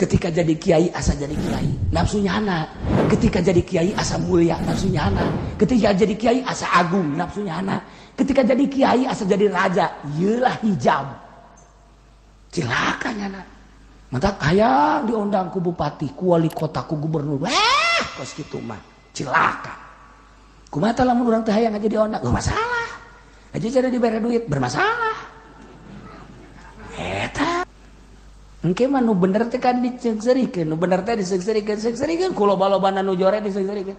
Ketika jadi kiai asa jadi kiai, nafsu nyana. Ketika jadi kiai asa mulia, nafsu nyana. Ketika jadi kiai asa agung, nafsu nyana. Ketika jadi kiai asa jadi raja, iyalah hijab. Cilaka nyana. Mata hayang diundang ku bupati, ku wali kota, ku gubernur. Wah, kos kitu mah cilaka. Kumaha lamun urang teh hayang aja diundang, masalah. Aja cara dibere duit bermasalah. Eta engke mah nu bener teh kan diseungseurikeun, nu bener teh diseungseurikeun, seungseurikeun ku loba-lobana nu jore diseungseurikeun.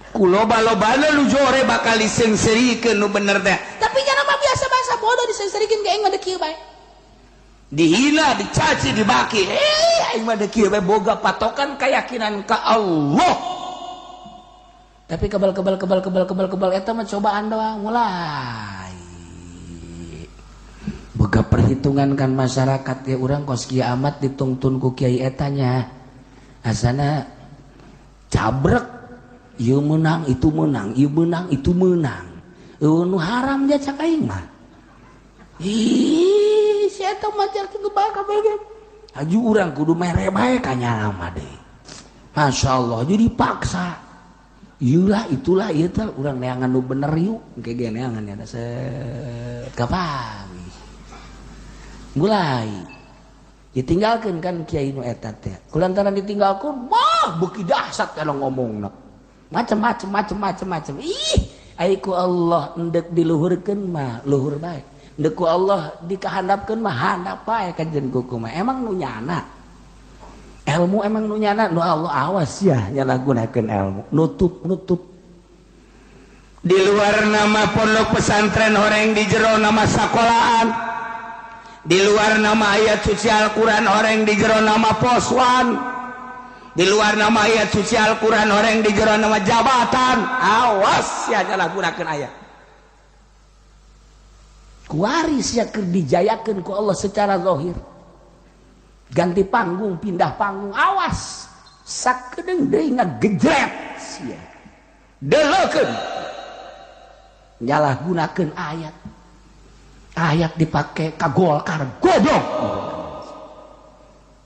Ku loba-lobana nu jore bakal diseungseurikeun nu bener teh. Tapi jangan mah biasa bahasa bodoh diseungseurikeun ge aing mah deuk kieu bae. Dihina, dicaci, dibaki. Aing mah deuk kieu bae boga patokan keyakinan ka Allah. Tapi kebal-kebal kebal kebal kebal kebal eta mah cobaan doang mulai. Boga perhitungan kan masyarakat ya urang kos kieu amat ditungtun ku kiai etanya. Asana cabrek ieu meunang itu meunang, ieu meunang itu meunang. Eueuh nu haram dia cak aing mah. Ih, si eta mah jar kebal kabeh. Haju urang kudu mere bae ka nyana mah deui. Masyaallah jadi paksa. Ieulah itulah ieu teh urang neangan nu bener yuk engke ge neangan ya set kapan. Mulai ditinggalkan kan kiai nu eta teh kulantaran ditinggalkan wah beuki dahsyat kana ngomongna macem-macem macem-macem macem. Ih ai ku Allah endek diluhurkeun mah luhur bae, endek ku Allah dikahandapkeun mah handap bae kajen kuku mah. Emang nu nyana ilmu, emang nu nyana nu Allah awas ya nyalahgunakeun ilmu nutup-nutup. Di luar nama pondok pesantren horeng, di jero nama sakolaan. Di luar nama ayat suci Al-Quran horeng, di jero nama poswan. Di luar nama ayat suci Al-Quran horeng, di jero nama jabatan. Awas ya nyalahgunakeun ayat. Kuari sia keur dijayakeun ku Allah secara zahir. Ganti panggung, pindah panggung, awas. Sakedeung deui ngagejret sia. Deleukeun. Nyalahgunakeun ayat. Ayat dipakai ka Golkar, goblok.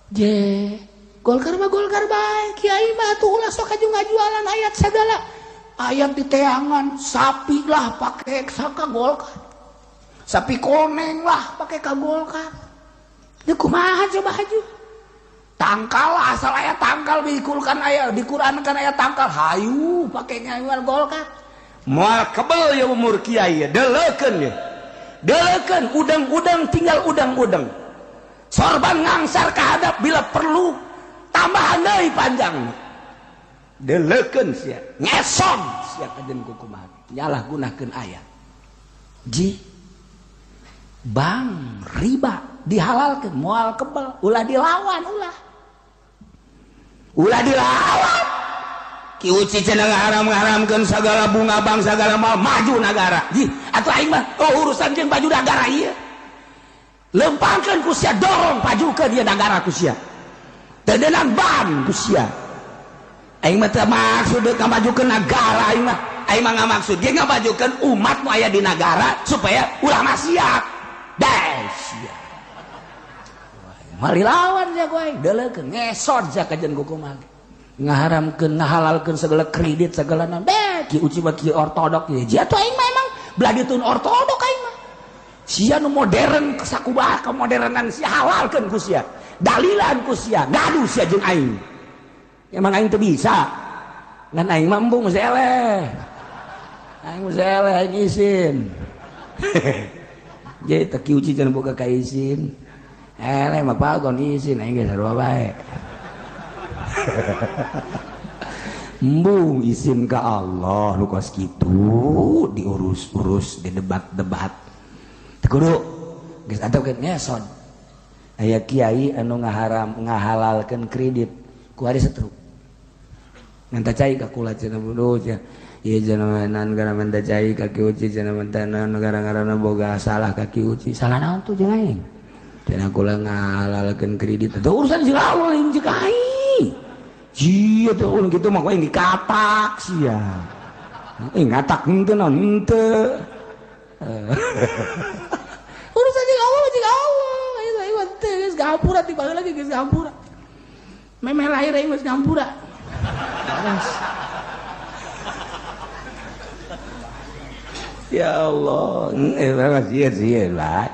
Je, Golkar mah Golkar bae, kiai mah atuh ulah sok aju ngajualan ayat segala. Ayat diteangan, sapi lah pakai saka Golkar. Sapi koneng lah pakai ka Golkar. Ya kumaha coba haju. Tangkal asal ayat tangkal dikulkan ayat, dikurankan ayat tangkal, hayu pakai ngajual Golkar. Moal kebel ya umur kiai, deleukeun ya. Deleukeun udang-udang tinggal udang-udang. Sorban ngangsar kahadap bila perlu tambahan deui panjang. Deleukeun sia, ngeson sia kajen kukumaha. Nyalahgunakeun ayat. Ji bang riba dihalalkeun moal kebel, ulah dilawan ulah. Ulah dilawan. Ki Uci cenah ngaharam-ngaharamkeun sagala bunga bang sagala mal maju nagara. Ji, atuh aing mah oh urusan jeung baju nagara ieu. Lempangkeun ku sia, dorong pajukeun ieu nagara ku sia. Teu ban ku sia. Aing mah teu maksud deuk ngamajukeun nagara aing mah. Aing mah ngamaksud ge ngamajukeun umat nu aya di nagara supaya ulah maksiat. Deh sia. Moal dilawan sia ku aing, deuleukeun ngesot sia kajen kukumaha. Ngaharamkeun ngahalalkeun segala kredit segala naon. Deh Ki Uci mah kieu ortodok ieu. Jia tuh aing mah emang belah ditun ortodok aing mah. Sia nu modern sakumaha kemodernan sia halalkeun ku sia. Dalilan ku sia, gaduh sia jeung aing. Emang aing teu bisa. Ngan aing mah embung geus eleh. Aing geus eleh aing isin. Jadi teu Ki Uci cenah boga ka isin. Eleh mah pagon isin aing geus sarua bae. Embung isin ka Allah nu kos kitu diurus-urus didebat-debat. Teu kudu geus atuh geus ngeson. Aya kiai anu ngaharam ngahalalkeun kredit ku hari setruk. Minta cai ka kula cenah bodoh cenah. Ieu cenah nan gara minta cai ka Ki Uci cenah minta naon gara-garana boga salah ka Ki Uci. Salah naon tuh jeung aing? Cenah kula ngahalalkeun kredit. Teu urusan jeung Allah jeung aing. Sia teh ulun kitu mah aing dikatak sia. Ngatak henteu naon henteu. Urusan jeung Allah jeung Allah. Aing mah teu geus ngahampura ti baheula lagi geus ngahampura. Memeh lahir aing geus ngahampura. Beres. Ya Allah, sieun lah,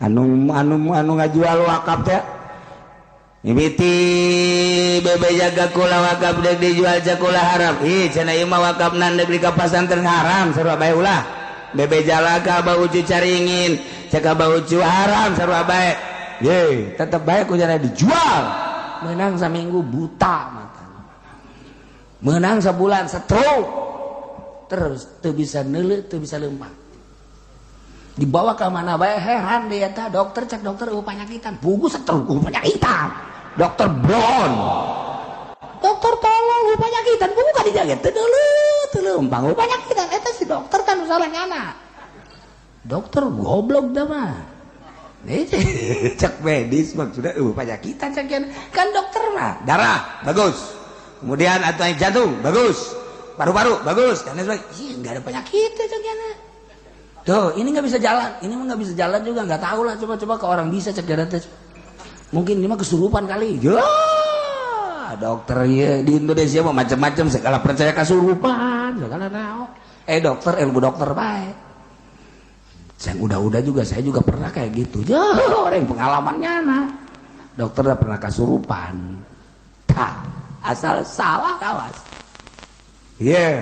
anu anu anu ngajual wakaf teh. Mimiti bebe jaga kula wakaf deuk dijual cakula haram. Ih cenah ieu mah wakafna deuk di ka pasantren haram sarua bae ulah. Bebe jalaka bau ucu caringin, caka bau ucu haram sarua bae. Ye, tetep bae ku cenah dijual. Menang saminggu buta matana. Menang sabulan stroke. Terus teu bisa neuleuh, teu bisa leumpang. Dibawa ke mana bae heran dia eta dokter cek dokter eueuh panyakitan, bugu stroke eueuh panyakitan. Dokter Brown. Dokter tolong eueuh panyakitan, bugu ka dijaga teu neuleuh, teu leumpang eueuh panyakitan eta si dokter kan salah nyana. Dokter goblok dah mah. Cek medis maksudnya eueuh panyakitan cek kan dokter mah darah bagus. Kemudian atau jantung bagus. Paru-paru bagus dan lain sebagainya. Ih, enggak ada penyakit ya cek. Tuh, ini nggak bisa jalan, ini mah nggak bisa jalan juga, nggak tahu lah, coba-coba ke orang bisa cek jalan tes. Mungkin ini mah kesurupan kali. Ya, dokter ya di Indonesia mah macam-macam, segala percaya kesurupan, segala naon. Dokter, ilmu dokter baik. Saya udah-udah juga, saya juga pernah kayak gitu. Ya, orang pengalamannya nah. Dokter udah pernah kesurupan. Tak, asal salah kawas. Iya. Yeah.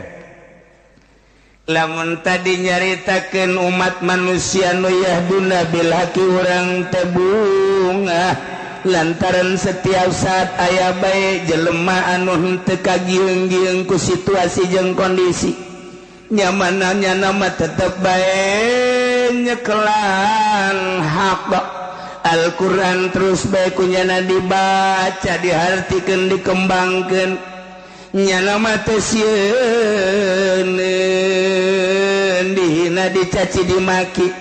Lamun tadi nyaritakeun umat manusia nu yahduna bil haqi urang teh bungah lantaran setiap saat aya bae jelema anu henteu kagieung-gieung ku situasi jeung kondisi nyamanna nama tetep bae nyekelan hak Al-Qur'an terus bae kunyana dibaca dihartikeun dikembangkeun nyana mah teh sieun dihina dicaci dimaki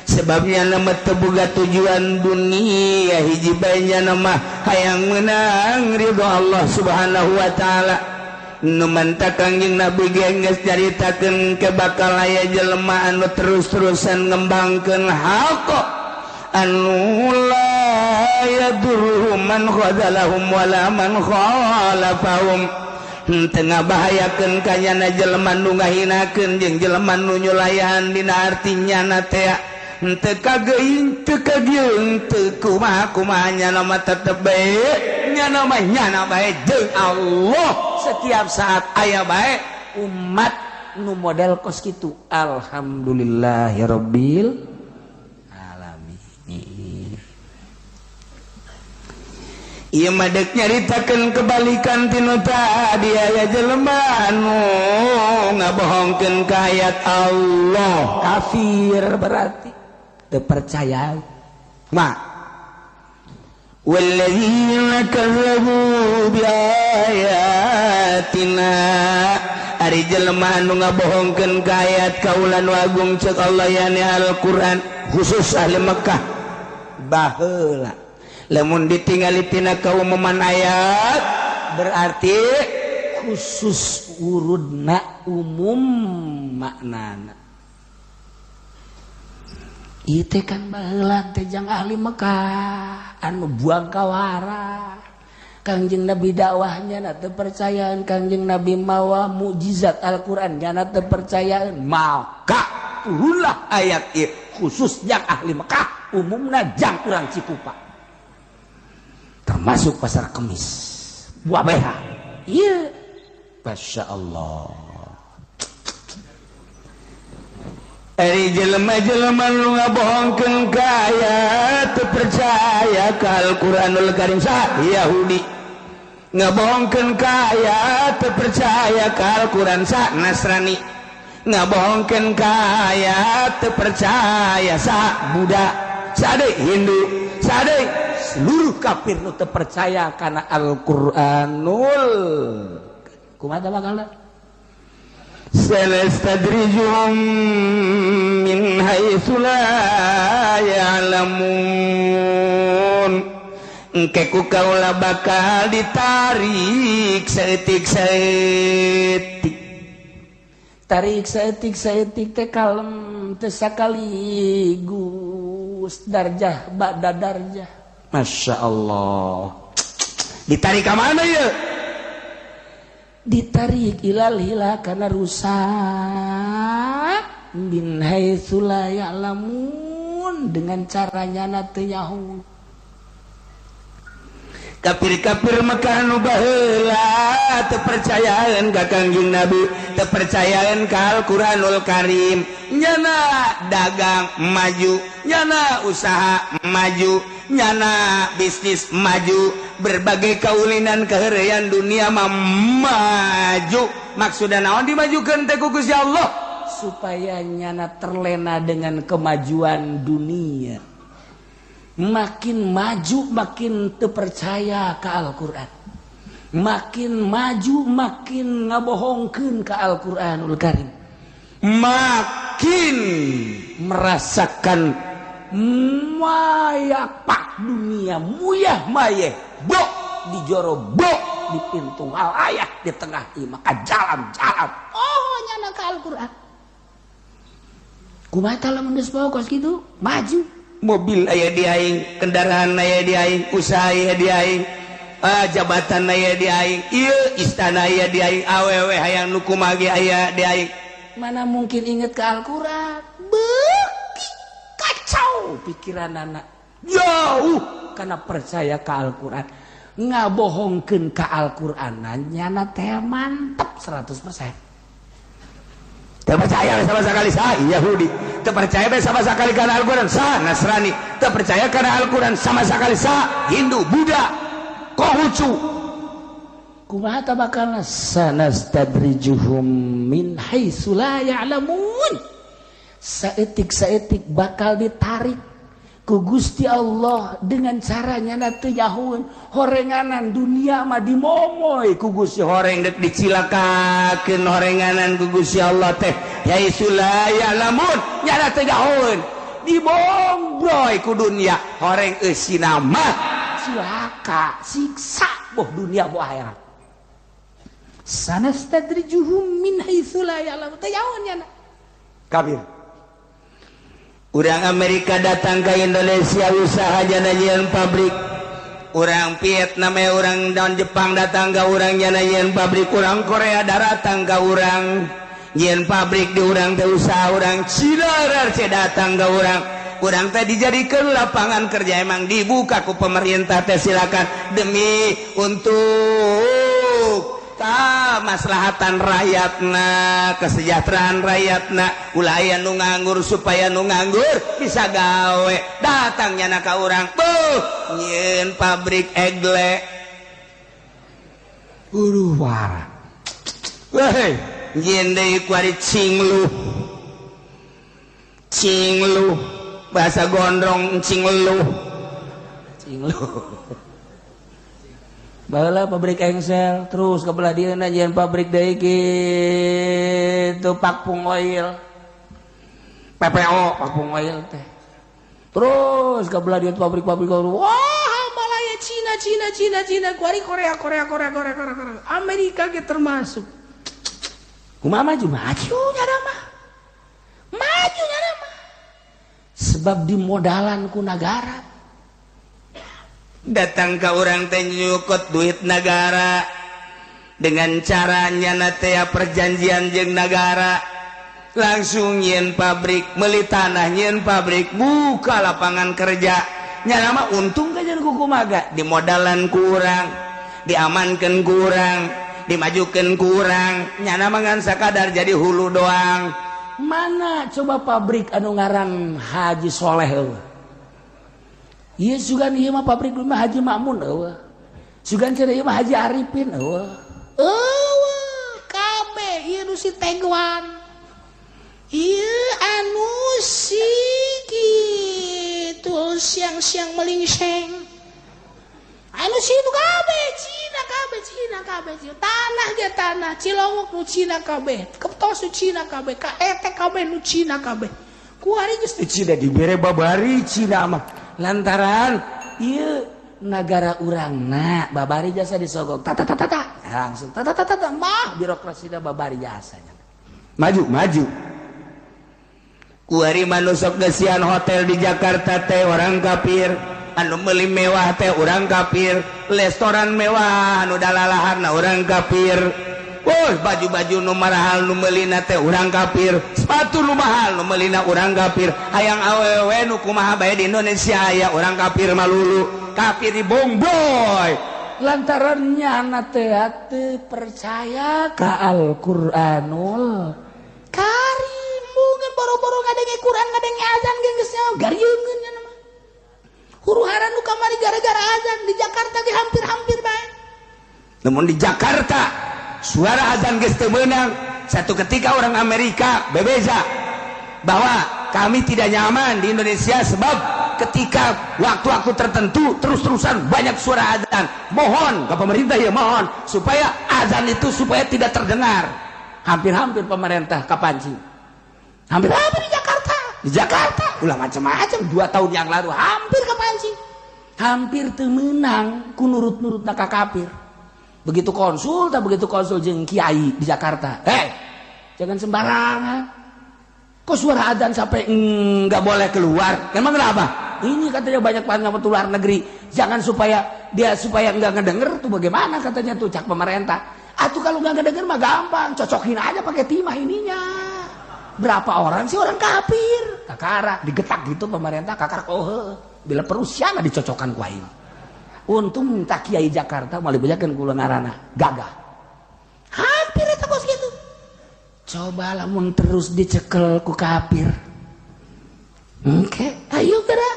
sebabnya nama teu boga tujuan dunia hiji bae nyana mah hayang meunang ridho Allah Subhanahu wa taala. Nu manta Kangjeng Nabi ge geus nyaritakeun ke bakal aya jelema anu terus-terusan ngembangkeun hak anu la yadurruhum man khadalahum wala man khalafahum. Tengah bahayakeun ka nyana jelema nu ngahinakeun jeung jelema nu nyulayan dina arti nyana teh henteu kageuing teu kagieung teu kumaha-kumaha nyana mah tetep bae nyana mah nyana bae jeung Allah setiap saat aya bae umat nu model kos kitu. Alhamdulillahirabbil alamin. Ieu mah deuk nyaritakeun kebalikan tinu tadi aya jelema anu ngabohongkeun ka ayat Allah kafir berarti teu percaya ma walladzina kazzabu biayatina ari jelema anu ngabohongkeun ka ayat kaula nu agung ceuk Allah yani Al-Qur'an khusus ahli Mekah baheula lamun ditinggali tina kaumuman ayat berarti khusus urudna umum maknana. Ieu teh kan baheula teh jang ahli Mekah anu buang kawara. Kangjeng Nabi dakwahnya na teu percayaan, Kangjeng Nabi mawa mukjizat Al-Qur'an nya teu percayaan, maka turunlah ayat ieu khusus jang ahli Mekah, umumna jang urang Cikupa. Termasuk pasar Kemis. Wabeha. Iya. Masya Allah. Ari jelema-jelema nu ngabohongkeun ka ayat teu percaya ka Al-Qur'anul Karim sah Yahudi ngabohongkeun ka ayat teu percaya ka Al-Qur'an sah Nasrani ngabohongkeun ka ayat teu percaya sah Buddha sah deui Hindu sah deui seluruh kafir nu teu percaya kana Al-Qur'anul kumaha bakalna sanastadrijuhum min haitsu la ya'lamun engke ku kaula bakal ditarik saeutik-saeutik tarik saeutik-saeutik teh kalem teh sakaligus Terus darjah ba'da darjah. Masya Allah. Ditarik ke mana ya? Ditarik ilal hila karena rusak min haitsu la ya'lamun, dengan caranya na teu nyaho. Kafir-kafir Mekah nu baheula teu percayaan ka Kangjeng Nabi, teu percayaan ka Al-Qur'anul Karim. Nyana dagang maju, nyana usaha maju, nyana bisnis maju, berbagai kaulinan keherean dunia mah maju. Maksudna naon dimajukeun teh ku Gusti Allah? Supaya nyana terlena dengan kemajuan dunia. Makin maju makin terpercaya ke Al-Quran, makin maju makin ngabohongkeun ke Al-Quranul Karim, makin merasakan mayapak dunia muyah mayeh bok di joro bok di pintu ayah di tengah imah ka jalan-jalan oh nyana ke Al-Quran. Kumaha lamun geus kos kitu maju. Mobil aya di aing, kendaraan aya di aing, usaha aya di aing, jabatan aya di aing, ieu istana aya di aing, awewe hayang nu kumaha ge aya di aing. Mana mungkin inget ke Al-Quran? Beuki kacau pikiran anak jauh karena percaya ke Al-Quran, ngabohongkeun ke Al-Quran nyana teh mantep 100%. Teu percaya sama sekali sah Yahudi, teu percaya sama sekali kana Al-Quran sah Nasrani, teu percaya kana Al-Quran sama sekali sah Hindu, Buddha, Konghucu. Kumaha ta bakalna sanastadrijuhum min haitsu la ya'lamun. Saeutik-saeutik bakal ditarik ku Gusti Allah dengan caranya na teu nyahoeun. Horenganan dunia mah dimomoy ku Gusti, horeng dek dicilakakeun horenganan ku Gusti Allah teh haitsu la ya'lamun, nyana teu nyahoeun, dibombroy ku dunia horeng eusina mah cilaka siksa boh dunia boh akhirat. Sanastadrijuhum min haitsu la ya'lamun, teu nyahoeun nyana kafir. Urang Amerika datang ke Indonesia usaha jana pabrik, urang Vietnam, urang dan Jepang datang ke urang jana pabrik, urang Korea datang ke urang nyieun pabrik di urang teh usaha, urang Cina RRC datang ke urang, urang teh dijadikan lapangan kerja emang dibuka ku pemerintah teh silakan demi untuk maslahatan rakyatna, kesejahteraan rakyatna, ulah aya nu nganggur supaya nu nganggur bisa gawe. Datangnya na ka urang, buh, nyieun pabrik egle. Uruh wara. Weh, nyieun deui kuari cinglu. Cinglu, bahasa gondrong cinglu. Cinglu. Baheula pabrik engsel, terus ke belah dieu nyieun pabrik deui kitu Pakpung Oil. PPO Pakpung Oil teh. Terus ke belah dieu pabrik-pabrik, wah, Malaya, Cina, Cina, Cina, Cina, kuari Korea, Korea, Korea, Korea, Korea, Korea, Amerika ge termasuk. Kumaha maju maju nyana mah. Maju nyana mah. Sebab dimodalan ku nagara. Datang ke orang teh nyukut duit negara dengan caranya natea perjanjian jeung negara, langsung nyieun pabrik, meuli tanah nyieun pabrik, buka lapangan kerja. Nyana mah untung kajian ku kumaga, dimodalan kurang, diamankan kurang, dimajukan kurang, nyana mah ngan sakadar jadi hulu doang. Mana coba pabrik anu ngaran Haji Soleh eueuh. Ieu sugan ieu mah pabrik mah Haji Makmun eueuh. Sugan cenah ieu mah Haji Arifin eueuh. Eueuh kabeh ieu nu si Tegwan. Ieu anu si kitu siang-siang melingseng. Anu si itu kabeh Cina kabeh, Cina kabeh, Cina. Tanah ge tanah Cilongok nu Cina kabeh, Keptos nu Cina kabeh, KET kabeh nu Cina kabeh. Kuari geus teu Cina dibere babari Cina mah. Lantaran ieu nagara urangna babari jasa disogok tata tata tata langsung tata tata tata mah birokrasina babari jasanya. Maju maju. Kuari manusok gesian hotel di Jakarta teh orang kafir, anu meuli mewah teh orang kafir, restoran mewah anu dalalaharna orang kafir. Oh, baju-baju nu marahal nu meulina teh urang kafir, sepatu nu mahal nu meulina urang kafir, hayang awewe nu kumaha bae di Indonesia aya urang kafir malulu, kafir di bongboy. Lantaran nyana teh teu percaya ka Al-Qur'anul Karim. Mungkin boro-boro ngadenge Quran, ngadenge azan geus garieungeun nya mah. Huru hara nu kamari gara-gara azan di Jakarta ge hampir-hampir bae. Namun di Jakarta suara azan geus teu meunang. Satu ketika orang Amerika bebeza bahwa kami tidak nyaman di Indonesia sebab ketika waktu-waktu tertentu terus-terusan banyak suara azan. Mohon ke pemerintah ya, mohon supaya azan itu supaya tidak terdengar. Hampir-hampir pemerintah kapancing. Hampir-hampir di Jakarta. Di Jakarta ulah macam-macam 2 tahun yang lalu hampir kepancing. Hampir teu meunang ku nurut-nurutna ka kafir. Begitu konsul, tak begitu konsul jeung kiai di Jakarta. Hei, jangan sembarangan. Kok suara adzan sampai nggak boleh keluar? Emang kenapa? Ini katanya banyak banget luar negeri. Jangan supaya dia supaya nggak ngedenger tuh bagaimana katanya tuh cak pemerintah. Atau kalau nggak ngedenger mah gampang, cocokin aja pakai timah ininya. Berapa orang sih orang kafir? Kakara digetak gitu pemerintah, kakara oh bila perusiana dicocokkan ku aing. Untung tak kiai Jakarta malah dibejakeun ku ngaranna gagah. Hampir eta kos gitu. Coba lamun terus dicekel ku kafir. Oke, ayo gerak.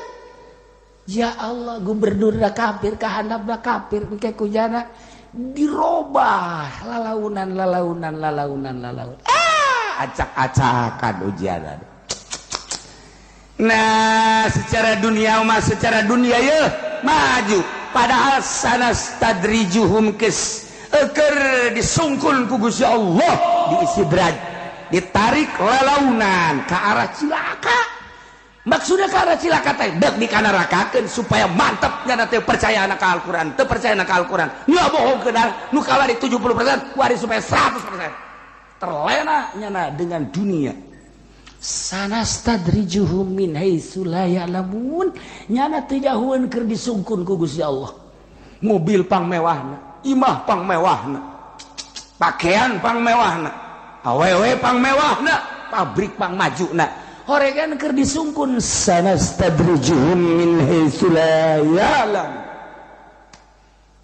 Ya Allah, gubernur kafir, kahandapna kafir, engke kujana dirobah lalaunan lalaunan lalaunan lalaunan. Ah, acak-acakan ujian. Nah, secara dunia mah secara dunia ya maju. Padahal sanastadrijuhum kes eker disungkun ku Gusti Allah diistidraj, ditarik lalaunan ke arah cilaka. Maksudnya ke arah cilaka teh dek dikanarakakeun supaya mantep nya teh percaya anak Al-Qur'an, teu percaya anak Al-Qur'an. Nggak bohong keun nu kalari 70% wari supaya 100%. Terlena nyana dengan dunia. Sanastadrijuhum min haitsu la ya'lamun. Nyana teu jahueun keur disungkun ku Gusti Allah. Mobil pang mewahna, imah pang mewahna, pakaian pang mewahna, awewe pang mewahna, pabrik pang majuna. Horegan keur disungkun sanastadrijuhum min haitsu la ya'lam.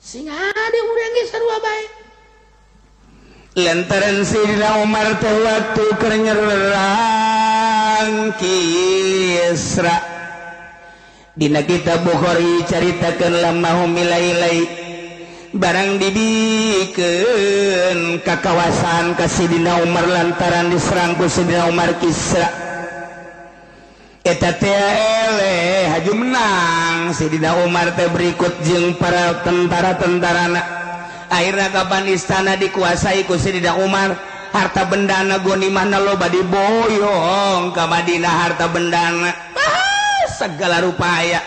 Sing hade urang ge sarua bae. Lantaran Sayyidina Umar teh waktu keur nyerang Kisra. Dina kitab Bukhari caritakeun lamahum milai-lai barang dibikeun ka kawasan ka Sayyidina Umar lantaran diserang ku Sayyidina Umar Kisra. Eta teh eleh haju menang Sayyidina Umar teh berikut jeung para tentara-tentarana. Akhirna kapan istana dikuasai ku Sayyidina Umar, harta bendana gonimahna loba diboyong ka Madinah harta bendana. Ah, segala rupa aya.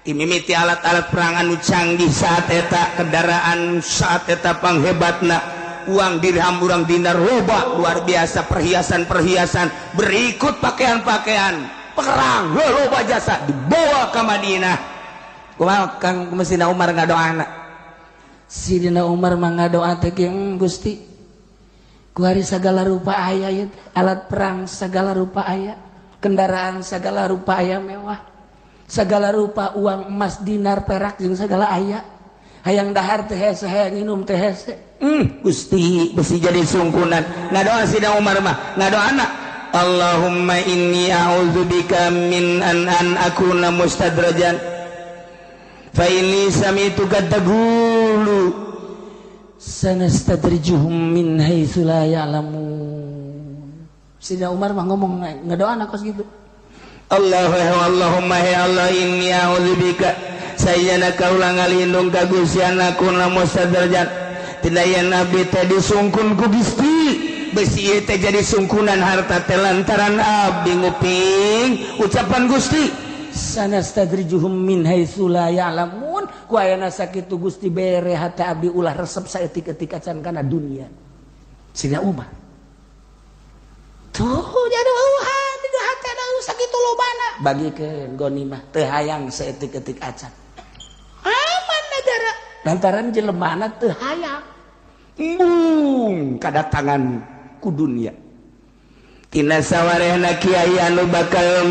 Timimiti alat-alat perang anu canggih saat eta, kendaraan saat eta panghebatna, uang dirham, urang dinar loba luar biasa, perhiasan-perhiasan, berikut pakaian-pakaian perang loba jasa dibawa ke Madinah. Kumaha Kang Sayyidina Umar ngadoana? Sayyidina Umar mah ngadoa teh Gusti, kuari segala rupa aya ieu, alat perang segala rupa aya, kendaraan segala rupa aya mewah, segala rupa uang emas dinar perak jeung segala aya. Hayang dahar teh hese, hayang minum teh hese. Gusti besi jadi sungkunan. Ngadoa Sayyidina Umar mah, ngadoana Allahumma inni a'udzubika min an akuna mustadrajan fa inni sami'tu taqulu sanastadrijuhum min haitsu la ya'lamun. Sayyidina Umar mah ngomong ngadoana kos gitu. Allahumma ya Allah inni a'udzubika sayyana kaula ngalindung ka Gusti anakuna mustadrajan. Tina yen abdi teh disungkun ku Gusti, besi ieu teh jadi sungkunan harta teh lantaran abdi nguping ucapan Gusti. Sanastadrijuhum min haitsu la ya'lamun. Ku ayana sakitu Gusti bere hate abdi ulah resep saeutik-eutik acan kana dunia. Sayyidina Umar tuh jadi eueuhan di hate Bagikeun ghanimah teu hayang saeutik-eutik acan. Aman negara. Lantaran jelemana teu hayang. Embung kadatangan ku dunia. Tina sawarehna kiai anu bakal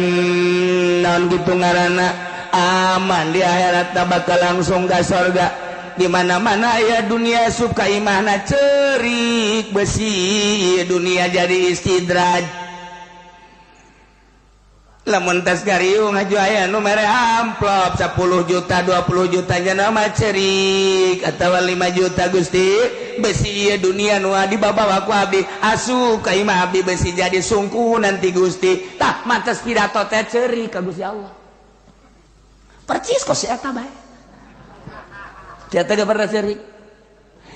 naon kitu ngaranna aman di akhirat bakal langsung ka sorga. Di mana-mana aya dunia suka imahna cerik besi dunia jadi istidraj. Lamun tas gariung haju aya nu mere amplop 10 juta 20 juta nya mah cerik atawa 5 juta Gusti besi ieu dunia nu dibabawa ku abdi asup ka imah abdi besi jadi sungkuh nanti Gusti. Tah mantes pidato teh cerik ka Gusti Allah. Percis kok si eta bae. Dia teh pernah cerik.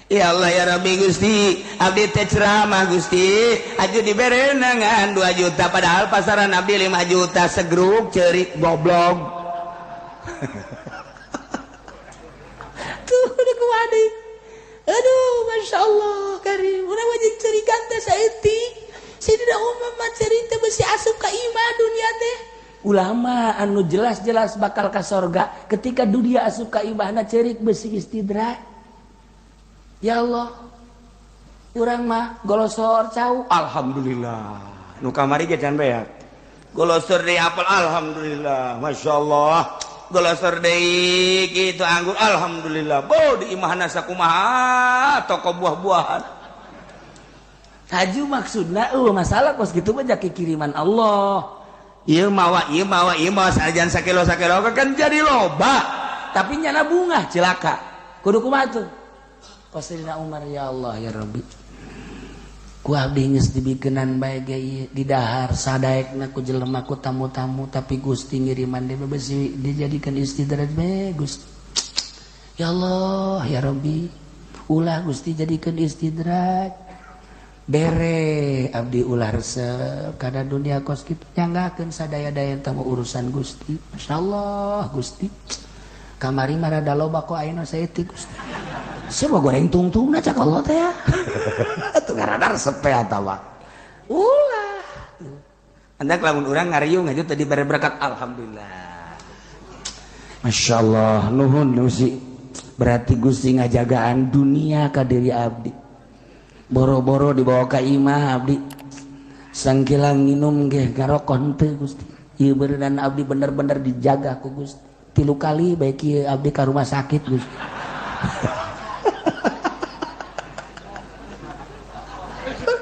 Ya Allah ya Rabbi Gusti, abdi teh ceramah Gusti, aju dibere ngan 2 juta padahal pasaran abdi 5 juta segruk cerik goblok. Tuh udah kuadi. Aduh, Masya Allah karim. Urang wajib cerikan teh saeutik. Sayyidina Umar mah cerik teh besi asup ka imah dunia teh. Ulama anu jelas-jelas bakal ka sorga ketika dunia asup ka imahna cerik besi istidraj. Ya Allah, urang mah golosor cau, alhamdulillah. Nu kamari ge can beak. Golosor deui apel, alhamdulillah, masyaallah. Golosor deui kitu anggur, alhamdulillah. Bo di imahna sakumaha toko buah-buahan. Haju maksudna eueuh masalah kos kitu mah jaki kiriman Allah. Ieu mawa ieu mawa ieu mawa sanajan sakilo-sakilo kan jadi loba. Tapi nyana bungah cilaka. Kudu kumaha tuh? Sayyidina Umar ya Allah ya Rabbi ku abdi geus dibikenan bae ge ieu didahar sadaekna ku jelema ku tamu-tamu tapi Gusti ngiriman deui besi dijadikeun istidraj bae Gusti. Ya Allah ya Rabbi ulah Gusti jadikeun istidraj bere abdi ulah resep kana dunia kos kitu nyanggakeun sadaya-daya tamu urusan Gusti. Masyaallah Gusti kamari mah rada loba kok ayeuna saeutik Gusti. Siapa goreng tungtung na cak Allah teh ya. Atuh ngaranna resep teh atawa. Ulah. Andak lamun urang ngariung aja tadi bare berkat alhamdulillah. Masyaallah nuhun Gusti. Berarti Gusti ngajagaan dunia ka diri abdi. Boro-boro dibawa ka imah abdi. Sangkilang nginum ge ngarokok henteu Gusti. Ieu beureunan abdi bener-bener dijaga ku Gusti. 3 kali bae kieu abdi ka rumah sakit Gusti.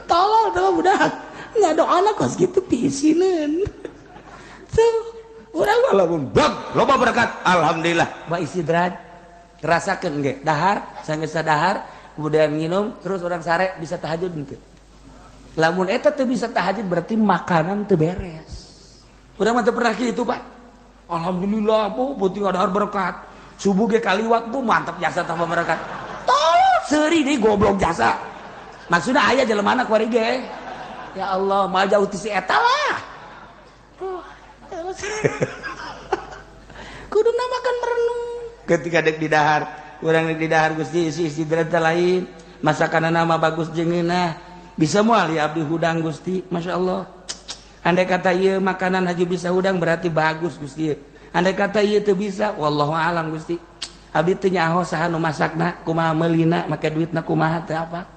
Tolol tuh budak nggak doa lah kos gitu pisinan tuh orang walaupun bang loba berkat alhamdulillah ba istidraj rasakeun ge dahar sanggeus dahar kemudian minum terus orang sare bisa tahajud henteu lamun eta teu bisa tahajud berarti makanan teu beres urang mah teu pernah kitu Pak alhamdulillah bu penting dahar berkat subuh ge kaliwat bu mantap jasa tambah berkat tolol seuri deui goblok jasa maksudnya ayah jelemana kuari ge ya Allah mal jauh ti si eta lah kudu makan merenung ketika dek di dahar urang dek di dahar Gusti isi istirahat lain masakan nama bagus jeung ngeunah bisa moal ya abdi hudang Gusti Masya Allah andai kata ieu makanan haji bisa hudang berarti bagus Gusti andai kata ieu teu bisa wallahu alam Gusti abdi teu nyaho saha nu masakna kumaha meulina make duitna kumaha teu apa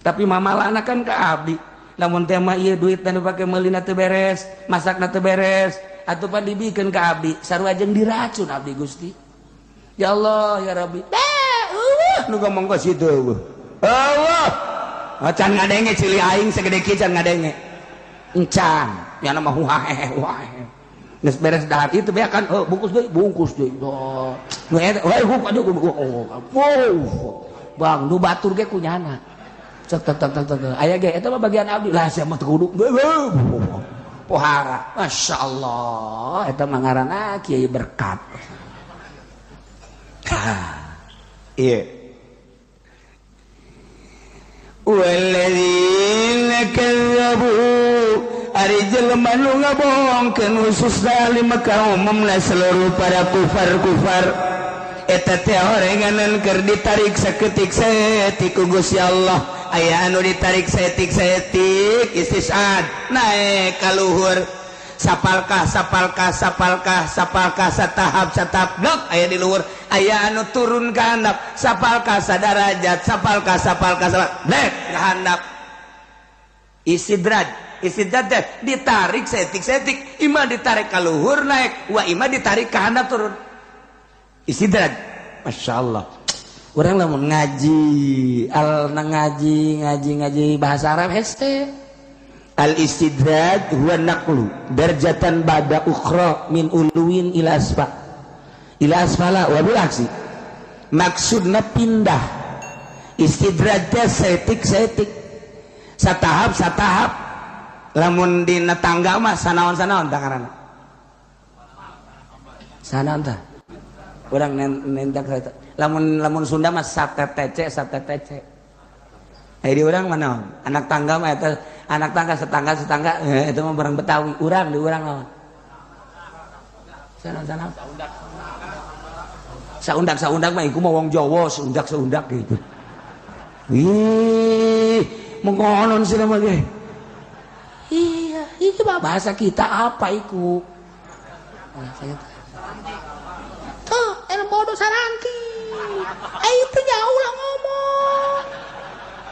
tapi mamalana kan ke abdi lamun teh mah ieu duit nu pake meulina teu beres masakna teu beres atuh pan dibikeun ka abdi sarua jeung diracun abdi Gusti ya Allah ya Rabbi nu ngomong ka situ eueuh eueuh can ngadenge cili aing segede kieu can ngadenge encan nya mah huhaeh huhaeh geus beres dahar itu beak kan bungkus deui oh nu eta we aduh bang nu batur ge kunyana cek tek tek tek aya ge eta mah bagian abdi lah sia mah teu kudu pohara masyaallah eta mah ngaranna kiai berkat iya walladzina kadzabu ari jelema nu ngabohongkeun khususna di Mekah umumna seluruh para kufar-kufar eta teh orenganan keur ditarik saketik saeutik ku Gusti Allah aya anu ditarik saeutik-saeutik istisad naek ka luhur Sapalkah sapalkah sapalkah sapalkah satahap satahap dok aya di luhur aya anu turun ka handap sapalkah sadarajat sapalkah sapalkah sapalkah dek ka handap istidraj istidraj teh ditarik setik-setik imah ditarik ka luhur naik wa imah ditarik ka handap turun istidraj. Masya Allah orang lamun ngaji al ngaji ngaji ngaji bahasa Arab heste al istidraj huwa naqlu darjatan ba'da ukhra min uluwin ila asfa ila asfala wa bil aksi maksudna pindah istidraj teh setik-setik satahap satahap lamun dina tangga mah sanaon-sanaon tangaranna sanaon tah urang nentak lamun lamun Sunda mah satetece satetece. Eh di urang mana anak tangga mah eta anak tangga setangga setangga itu mah barang Betawi urang di urang mah sana-sana saundak saundak mah iku mah wong Jawa saundak saundak gitu. Ih mengkonon sih nama ge. Iya itu mah bahasa kita apa iku bahasa kita tuh el bodoh saranti itu jauh lah ngomong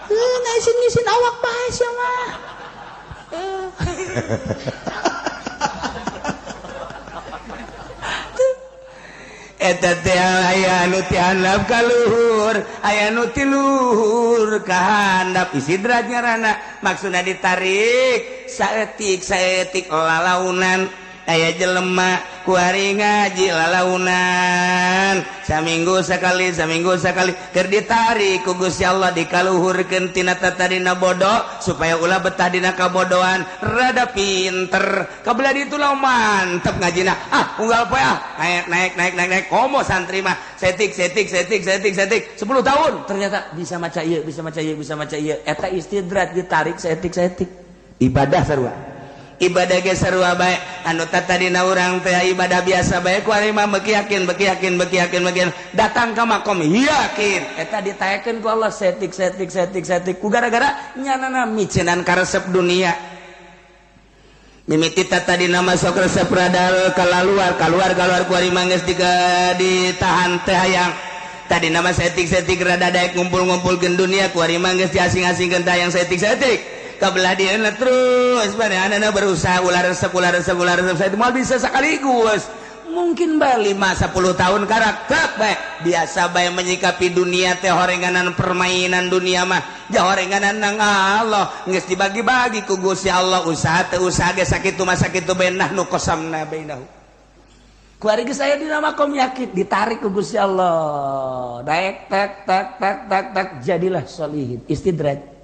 ngisin-ngisin awak bae sia mah. Eta teh aya anu ti handap ka luhur aya anu ti luhur ka handap istidraj ngaranna maksudna ditarik saeutik saeutik lalaunan aya jelema kuari ngaji lalaunan saminggu sekali keur ditarik ku Gusti Allah dikaluhurkeun tina tatadina bodoh supaya ulah betah dina kabodohan rada pinter kabelah ditu lah mantep ngajina ah unggal poe ah naik naik naik naik naik komo santri mah setik setik setik setik setik 10 tahun ternyata bisa maca ieu bisa maca ieu bisa maca ieu eta istidraj ditarik setik setik ibadah sarua ibadah ge sarua bae anu tatadina urang teh ibadah biasa bae ku ari mah beuki yakin beuki yakin beuki yakin beuki datang ka makom yakin eta ditaekeun ku Allah setik setik setik setik ku gara-gara nyanana micenan karesep dunia mimiti tatadina masuk resep radal kaluar kaluar kaluar ku ari mah geus ditahan teh hayang tadi nama setik-setik rada daek ngumpul-ngumpulkeun dunia ku ari mah geus diasing-asingkeun teh hayang setik-setik kabelah dia terus manehna berusaha ulah resep ulah resep ulah resep saya moal bisa sekaligus mungkin bae 5 10 tahun karakter bae biasa bae menyikapi dunia teh horenganan permainan dunia mah jahorenganan nang Allah geus dibagi-bagi ku Gusti Allah usaha teu usaha ge sakitu mah sakitu bae nahnu qasamna bainahu ku ari geus aya dina makom yakin ditarik ku Gusti Allah naik tek tek tek tek tek jadilah sholihin istidraj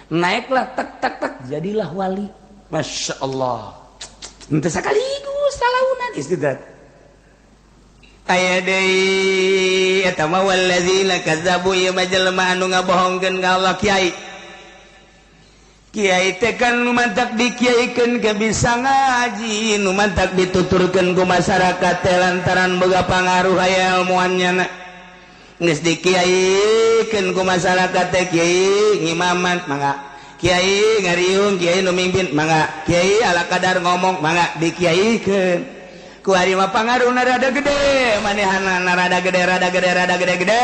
naiklah tek tek tek jadilah wali. Masya Allah ente sekaligus salaunan istidraj aya deui eta mah wallazina kazzabu ieu mah jelema anu ngabohongkeun ka Allah kiai kiai teh kan nu mantak dikiaikeun ke bisa ngaji nu mantak dituturkeun ku masyarakat teh lantaran boga pangaruh aya ilmuan nyana geus dikiaikeun ku masyarakat teh kiai ngimaman mangga kiai ngariung kiai nu mimpin mangga kiai ala kadar ngomong mangga dikiaikeun ku ari mah pangaruhna rada gede manehanna rada gede rada gede rada gede gede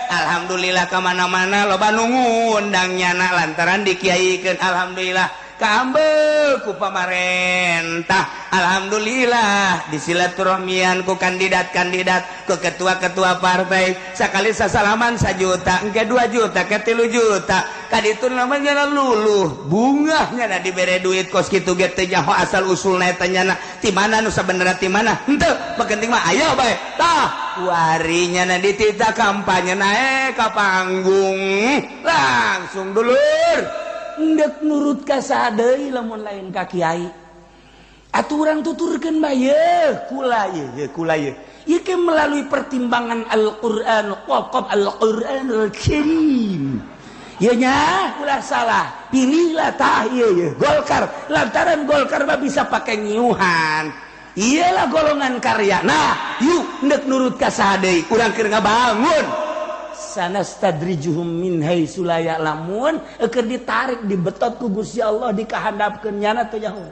alhamdulillah ka mana-mana loba nu ngundang nyana lantaran dikiaikeun alhamdulillah kaambeu ku pamarentah alhamdulillah disilaturahmian ku kandidat-kandidat ku ketua-ketua partai sakali sasalaman 1 juta engke 2 juta ke 3 juta kaditu namanya luluh bungahnya na dibere duit kos kitu ge teu nyaho asal usulna eta nyana ti mana nu sabenerna ti mana henteu penting mah ayo bae tah warinya na ditita kampanye naek ka panggung langsung dulur ndek nurut ka sadeui lamun lain ka kiai atuh urang tuturkeun bae ye kula ye kula ye ieu ke melalui pertimbangan Al-Qur'an qaf Al-Qur'anul Karim ye nya ulah salah pilihlah tah ieu ye Golkar lantaran Golkar mah bisa pake nyiuhan iyalah golongan karya nah yuk ndek nurut ka sadeui urang keur ngabangun sanastadrijuhum min haitsu la ya'lamun keur ditarik dibetot ku Gusti Allah dikahandapkeun nyana teu nyaho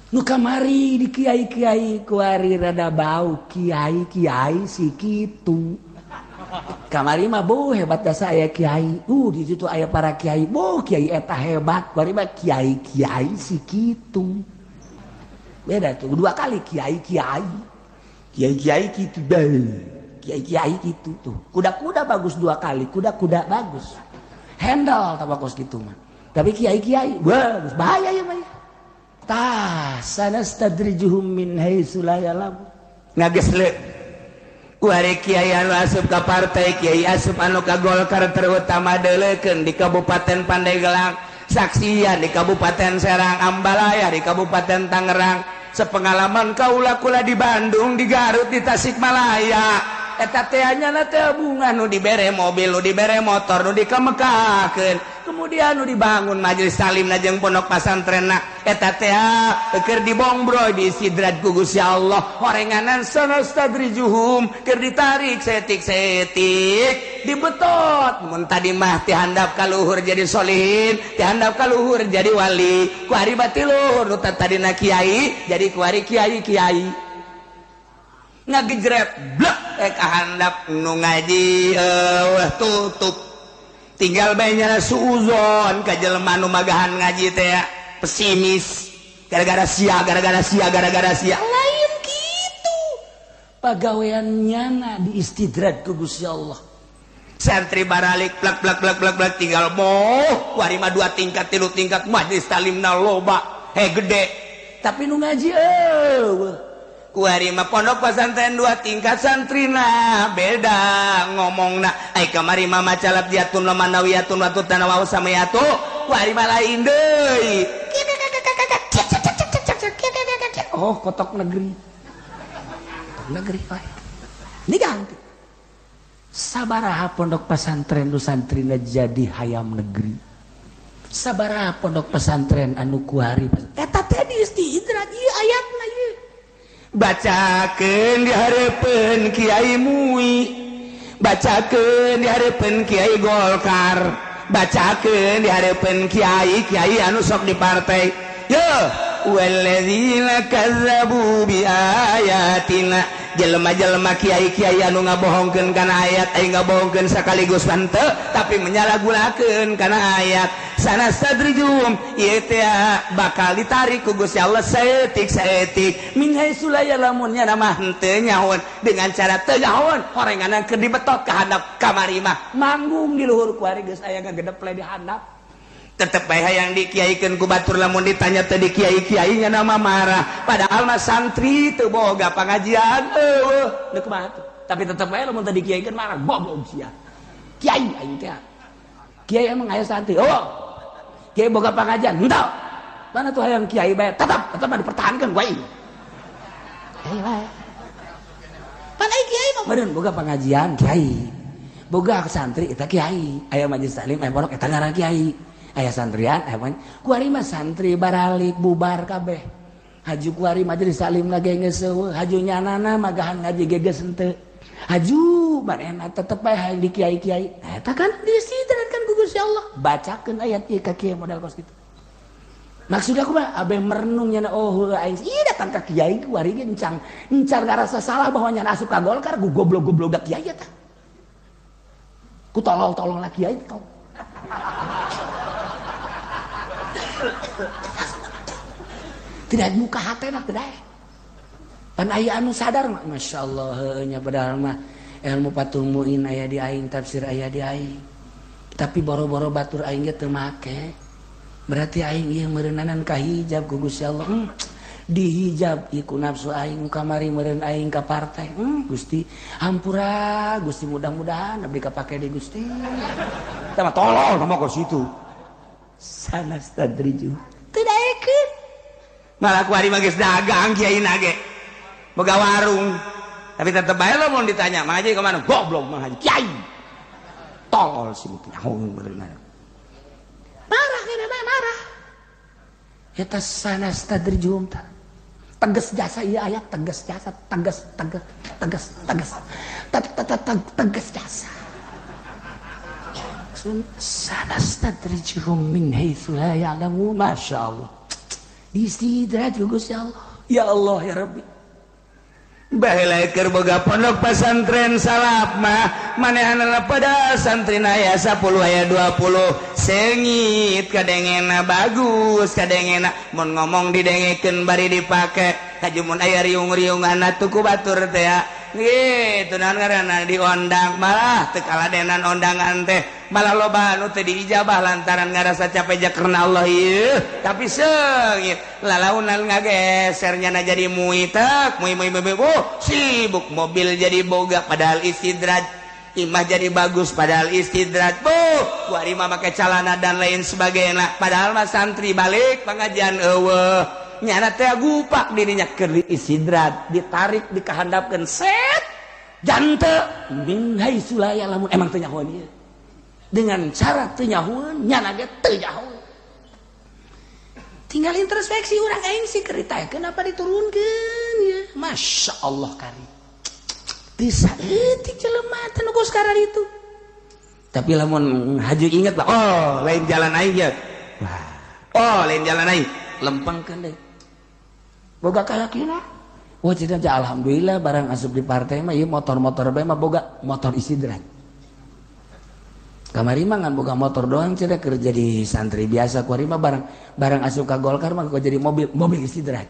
Nu kamari di kiai-kiai kuari rada bau kiai-kiai si kitu. Kamari mah boh hebat jasa aya kiai. Di situ aya para kiai. Boh kiai eta hebat. Kuari mah kiai-kiai si kitu. Beda tuh dua kali kiai-kiai. Kiai-kiai kitu bae. Kiai-kiai kitu tuh. Kuda-kuda bagus dua kali, kuda-kuda bagus. Handle tabakos gitu mah. Tapi kiai-kiai bagus bahaya ya mah. Tah sanastadrijuhum min haitsu la ya'lamun. Ngagesleuk. Kuari kiai anu asup ka partai, kiai asup anu ka Golkar terutama deuleukeun di Kabupaten Pandeglang, saksian di Kabupaten Serang, Ambalaya di Kabupaten Tangerang, sepengalaman kaula kula di Bandung, di Garut, di Tasikmalaya. Eta teh nya teh bunga nu dibere mobil, nu dibere motor, nu dikamekakeun. Kemudian nu dibangun majelis talim na jeung pondok pasantrenna eta teh keur dibongbroy disidrat ku Gusti Allah horenganan sanastadrijuhum keur ditarik setik-setik dibetot mun tadi mah ti handap ka luhur jadi solihin ti handap ka luhur jadi wali kuari bati luhur nu tadina kiai jadi kuari kiai-kiai ngagejret blek ka handap nu ngaji eueuh tutup tinggal bae nyana suuzon ka jelema nu magahan ngaji teh pesimis gara-gara sia gara-gara sia gara-gara sia lain kitu pagawean nyana diistidrat ku Gusti Allah santri baralik plak plak plak plak plak tinggal moh kuari mah dua tingkat tilu tingkat majelis talimna loba he gede tapi nu ngaji eueuh kuari mah pondok pesantren dua tingkat santrina beda ngomongna ai kamari mah macalap jatun lamanawiyatun watu tanawau samayatu kuari mah lain deui. Oh kotok negeri negeri wae ini ganti sabaraha pondok pesantren nu santrina jadi hayam negeri sabaraha pondok pesantren anu kuari eta teh diistidrat ieu ayatna ieu bacakeun di hareupeun Kiai Mui bacakeun di hareupeun Kiai Golkar bacakeun di hareupeun kiai kiai anu sok di partai yo walladzina kazzabu biayatina jelema-jelema kiai-kiai anu ngabohongkeun kana ayat ai ngabohongkeun sakaligus henteu tapi menyalahgunakeun kana ayat sanastadrijum ieu teh bakal ditarik ku Gusti Allah saeutik-saeutik min haitsu la ya'lamun nya mah henteu nyahoan dengan cara teu nyahoan horenganan keur dibetot ka handap kamari mah manggung di luhur ku ari geus aya ngagedeple di handap tetep bae hayang dikiaikeun ku batur lamun ditanya teh di kiai-kiai nya nama marah padahal mah santri teu boga pangajian eueuh deuk kumaha tuh tapi tetep bae lamun teh dikiaikeun marah goblok sia kiai aing teh kiai emang aya santri oh kiai boga pangajian henteu mana tuh hayang kiai bae tetep tetep mah dipertahankeun ku aing kiai bae pan ai kiai mah meureun boga pangajian kiai boga santri eta kiai aya majelis taklim aya pondok eta ngaran kiai aya santrian aya kuari mah santri baralik bubar kabeh haju kuari majelis taklim lagi geus eueuh haju nyanana magahan ngaji ge geus henteu haju manehna tetep bae hayang di kiai-kiai eta kan disidran ku Gusti Allah bacakeun ayat ieu ka kiai model kos kitu maksud aku mah abeh merenung nyana oh aing ieu datang ka kiai kuari ge encang encar ngarasa salah bahwa nyana asup ka Golkar ku goblok-goblok da kiai eta ku tolol-tolol lah kiai tong tidak muka hatena tidak pan aya anu sadar mah masyaallah heueuh nya padahal mah ilmu Fathul Muin aya di aing tafsir aya di aing tapi boro-boro batur aing ge teu make berarti aing ieu meureunanan ka hijab ku Gusti Allah dihijab ieu ku nafsu aing kamari meureun aing ka partai Gusti hampura Gusti mudah-mudahan abdi kapake di Gusti tah mah tolol mah ka situ sanastadriju teu daekeun malah ku ari mah geus dagang kiai nage boga warung tapi tetep bae lamun ditanya mah haji ka mana goblok mah haji kiai tolol sih nyaho meureun marah kana mah marah eta sanastadrijuhum ta tegas jasa ieu ayat tegas jasa tegas tegas tegas tegas tegas jasa sanastadrijuhum min haitsu la ya'lamun masyaallah Diistidraj ku Gusti Allah. Ya Allah ya Rabbi. Baheula keur boga pondok pesantren salaf mah manehanna pada santri aya 10 aya 20 sengit kadengena bagus kadengena mun ngomong didengekeun bari dipake kajumun aya riung-riunganna tuku batur teh gitu naon ngaranna diondang malah teu kaladenan ondangan teh malah loba anu teu diijabah lantaran ngarasa capek ja karena Allah ieu tapi seungit lalaunan ngageser nyana jadi muitek mui mui mui oh sibuk mobil jadi boga padahal istidraj imah jadi bagus padahal istidraj buh kuari mah make calana dan lain sebagainya padahal mah santri balik pengajian eueuh nyana teh gupak dirinya keur istidraj ditarik dikahandapkeun set jante min haitsu la ya'lamun emang teu nyahoan ieu dengan cara teu nyahoan nyana ge teu nyahoan tinggal introspeksi urang aing sih keur ditaekeun apa diturunkeun ya Masya Allah kari teu saeutik jelema teh nu geus karar itu tapi lamun haju inget lah oh lain jalan aing ya oh lain jalan aing lempengkeun deui boga keyakinan wah cina alhamdulillah barang asup di partai mah ieu motor-motor bae mah boga motor istidraj kamari mah ngan boga motor doang cina keur jadi santri biasa kuari mah barang barang asup ka Golkar mah kok jadi mobil mobil istidraj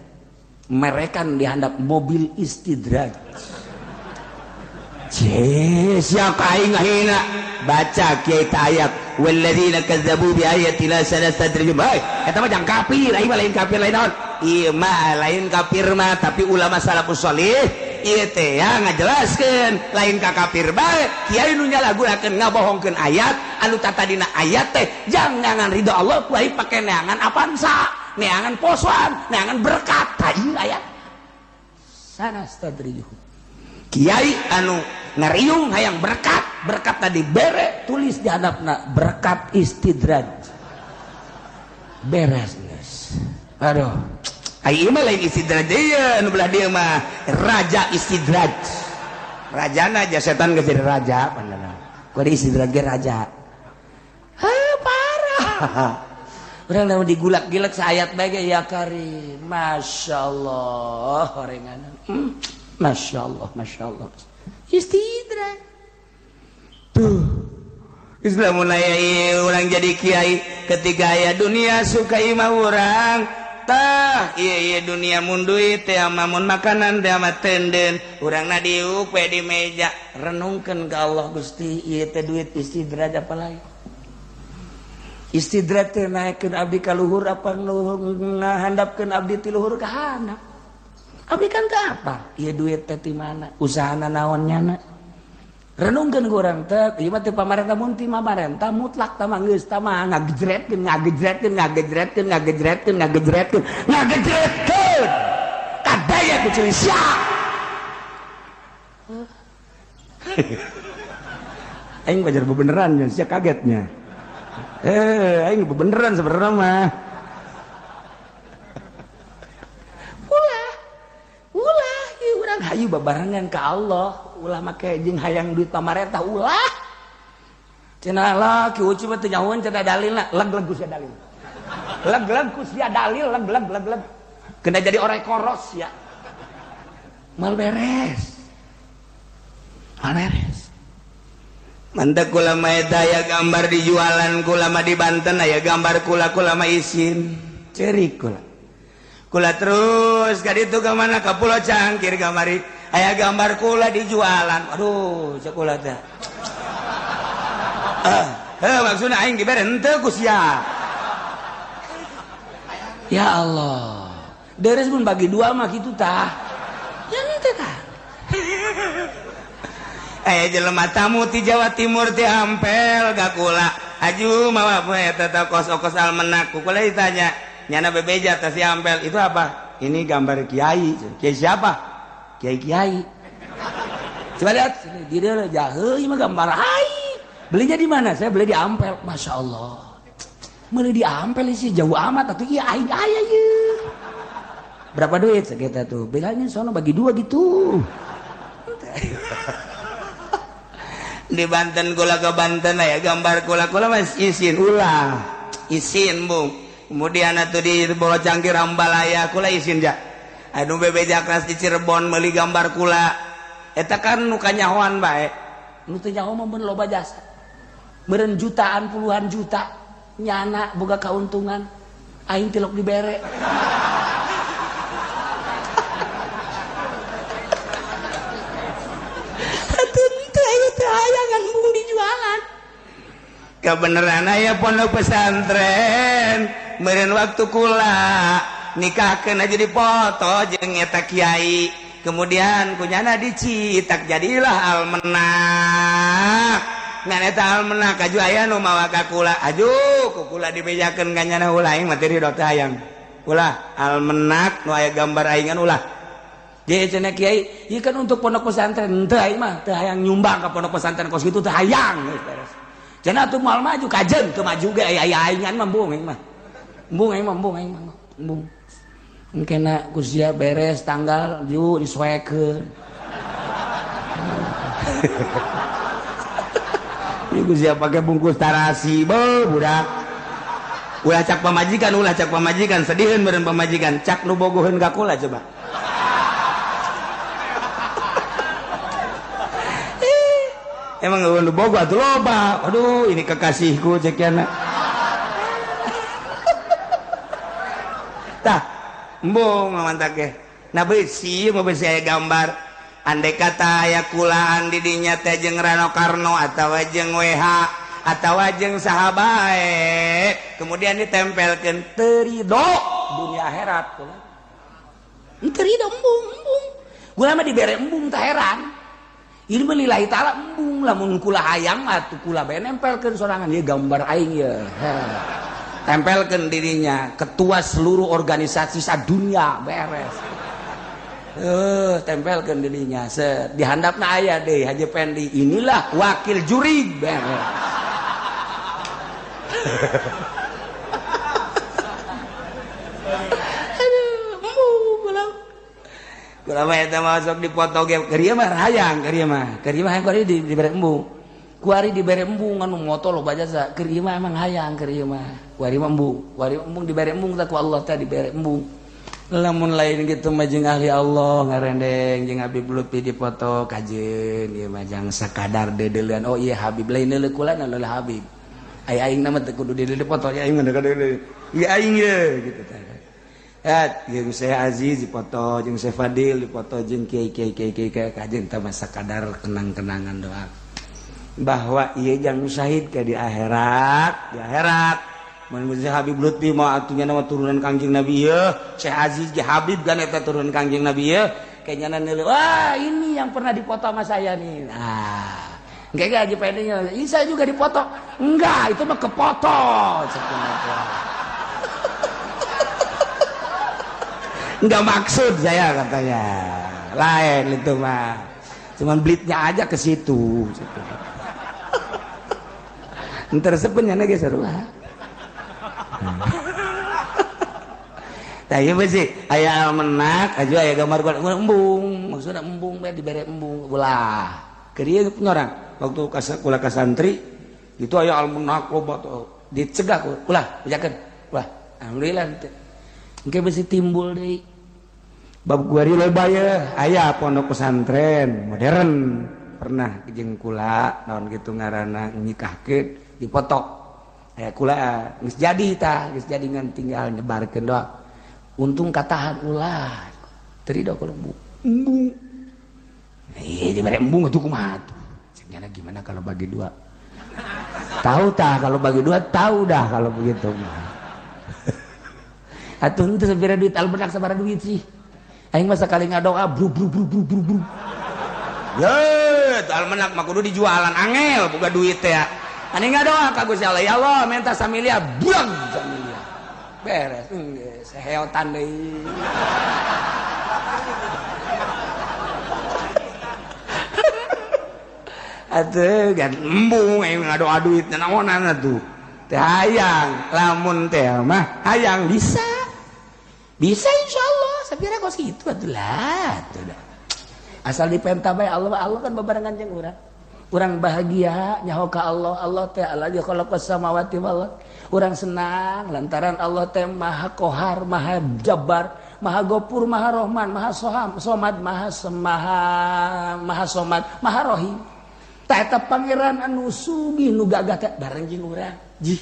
merekan dihandap mobil istidraj siapa aing ngahina baca kiai ayat walladzina kazzabu bi ayatina sanastadrijuhum hei eta mah jang kafir aing mah lain kafir lain naon ieu mah lain kafir mah tapi ulama salafus sholih ieu teh ya ngajelaskeun lain ka kafir bae kiai nu nyalahgunakeun ngabohongkeun ayat anu tatadina ayat teh jangan ridho Allah ku aing pake neangan apansa neangan posoan neangan berkat tah ieu ayat sanastadrijuhum kiai anu ngariung hayang berkat berkat tadi bere tulis di hadapna berkat istidraj beres guys aduh ai mah lain istidraj ieu nu belah dieu mah raja istidraj rajana aja setan geus jadi raja pandangan kudu istidraj ge raja heuh parah urang lamun digulak-gilek saayat bae ge ya karim masyaallah horenganan Masya Allah, Masya Allah. Istidraj. Tuh. Islam mulai orang jadi kiai ketika aya dunia suka imah urang tah iya iya dunia mun duit teh mun makanan teh mah tenden urangna diuk we di meja renungkeun ka Allah Gusti ieu teh duit istidraj apa lain istidraj teh naekkeun abdi ka luhur apa ngahandapkeun abdi ti luhur ka handap abdi kan ke apa ieu duit teh ti mana usahana naon nyana renungkeun ku urang teh ieu mah teu pamarentah mun ti pamarentah mutlak tah mah geus tah mah ngagejretkeun ngagejretkeun ngagejretkeun ngagejretkeun ngagejretkeun ngagejretkeun kadaya ku ciri sia aing wajar bebeneran nya sia kagetnya aing bebeneran sebenarnya mah hayu babarengan ka Allah ulah make jeung hayang duit pamarentah ulah cenah lah ki uci mah teu nyahoeun cenah dalilna leg-leg ku sia dalil leg-leg ku sia dalil leg-leg leg-leg kena jadi orang koros ya mal beres mal beres mantap kula mah eta aya gambar dijualan kula mah di Banten aya gambar kula kula mah isin ceurik kula kula terus ka ditu ka mana ka Pulau Cangkir kamari aya gambar kula dijualan aduh cek kula teh heuh maksudna aing dibere henteu ku sia ya Allah deres mun bagi dua mah kitu tah ya henteu tah aya jelema tamu ti Jawa Timur ti ampel ka kula aju mawa eta teh kos-kos almenak ku kula ditanya nyana bebeja tas si ampel itu apa? Ini gambar kiai. Kiai siapa? Kiai kiai. Coba lihat sini dia jahe ini mah gambar ai. Belinya di mana? Saya beli di Ampel. Masya Allah. Beli di Ampel sih jauh amat atau iya aing aya ieu. Berapa duit sekitar tuh? Bilangnya sono bagi dua gitu. Di Banten kula ke Banten aya gambar kula kula mas isin ulah. Isin bung. Kemudian atuh di Bolo Cangkir Ambalaya kula isin ja. Anu bebeja kelas di Cirebon meuli gambar kula. Eta kan nu kanyahoan bae. Nu teu nyaho mah mun loba jasa. Meureun jutaan puluhan juta nyana boga kauntungan. Aing tilok dibere. Atuh teu aya teu hayangan mung dijualan. Kebenaran aya pondok pesantren meureun waktu kula nikahkeun aja dipoto jeung eta kiai, kemudian kunyana dicitak jadilah almenak. Ngan eta almenak aju aya nu mawa ka kula, aju ku kula dibejakeun ka nyana ulah aing mah teu ridho teh hayang. Ulah almenak nu aya gambar aingan ulah. Jadi cenah kiai, ieu kan untuk pondok pesantren, henteu aing mah teu hayang nyumbang ka pondok pesantren kos kitu teu hayang geus beres. Cenah atuh moal maju kajen teu maju ge aya aingan mah embung aing mah. Embung aing mah embung aing mah embung. Engkena ku sia beres tanggal ju disoekeun. Ieu ku sia pake bungkus tarasi beuh budak. Ulah cak pamajikan sediheun meureun pamajikan cak nu bogoheun ka kula coba. Emang nu bogo atuh loba. Aduh, ini kekasihku cek yana. Tah, embung mantak ge. Nah beusi mah beusi aya gambar. Andai kata aya kulaan di dinya teh jeung Rano Karno atawa jeung WH atawa jeung saha bae, kemudian ditempelkeun teu ridho dunia akhirat. Teu ridho embung embung. Gua mah dibere embung tah heran. Ini menilai ta'ala embung lamun kula hayang atuh kula bae nempelkeun sorangan ieu gambar aing ye. Tempelkeun dirinya ketua seluruh organisasi sadunia beres. Tempelkeun dirinya set di handapna aya deui Haji Pendi inilah wakil juri beres. Aduh, embung kula. Kula mah eta masuk dipoto ge keur ieu mah hayang keur ieu mah. Keur ieu mah hayang kuari dibere embung. Kuari dibere embung anu moto loba jasa. Keur ieu mah emang hayang keur ieu mah. Kuari mah embung. Kuari embung dibere embung tah ku Allah teh dibere embung. Lamun lain kitu mah jeung ahli Allah ngarendeng jeung Habib Lutfi dipoto kajeun ieu mah jang sakadar deudeuleun. Oh iya Habib lain leuleuk kula na leuleuk Habib. Ai aing na mah teu kudu deudeuleun dipoto aing mah deudeuleun. Ieu aing ye kitu teh. Jeung Syekh Aziz dipoto, jeung Syekh Fadil dipoto, jeung kiai kiai kiai kiai kajeun teh mah sakadar kenang-kenangan doa. Bahwa ieu jang syahid ke di akhirat, di akhirat. Mun Syekh Habib Lutfi mah atuh nya turunan Kangjeng Nabi ieu, Syekh Aziz ge Habib kan eta turunan Kangjeng Nabi ieu, kayaknya nilai, wah ini yang pernah dipoto sama saya nih. Nah, enggak Haji Pendi-nya, saya juga dipoto. Enggak, itu mah kepoto. Enggak maksud saya katanya. Lain itu mah. Cuman blitnya aja ke situ. Entar sepennya ge seru. Tah ieu sih aya almenak aju aya gambar embung, maksudna embung bae dibere embung ulah. Keur ieu nyorang waktu kula ka santri itu aya almenak loba tuh dicegah ulah bejakeun. Ulah, alhamdulillah teh. Engke bisi timbul deui. Bab kuari loba ye aya pondok pesantren modern pernah jeung kula naon kitu ngaranna nikahkeun dipoto. Aya kula geus jadi tah, geus jadi ngan tinggal nyebarkeun doang. Untung katahan ulah. Teu ridho kalau embung. Embung. Eh dibere embung atuh kumaha tuh. Cenah gimana kalau bagi dua? Tahu tah kalau bagi dua tahu dah kalau begitu mah. Atuh henteu sabira duit almenak sabaraha duit sih. Aing mah sakali ngadoa bru bru bru bru bru bru. Ye, almenak mah kudu dijualan angel boga duit teh. Ani ngadoa ka Gusti Allah, ya Allah minta samilia buang samilia. Beres, geus seheotan deui. Atuh gan embung aing ngadoa duit naonan atuh. Teh hayang, lamun teh mah hayang bisa. Bisa insyaallah, sapira kos kitu atuh lah atuh dah. Asal dipenta bae Allah, Allah kan babarengan jeung urang. Urang bahagia nyaho ka Allah, Allah teh alladzi khalaqas samawati wal ardh. Urang senang lantaran Allah teh Maha Kohar, Maha Jabbar, Maha Gopur, Maha Rahman, Maha Soham, Somad, Maha Semaha, Maha Somad, Maha Rohim. Tah eta pangeran anu sugih nu gagah teh bareng jeung urang. Jih.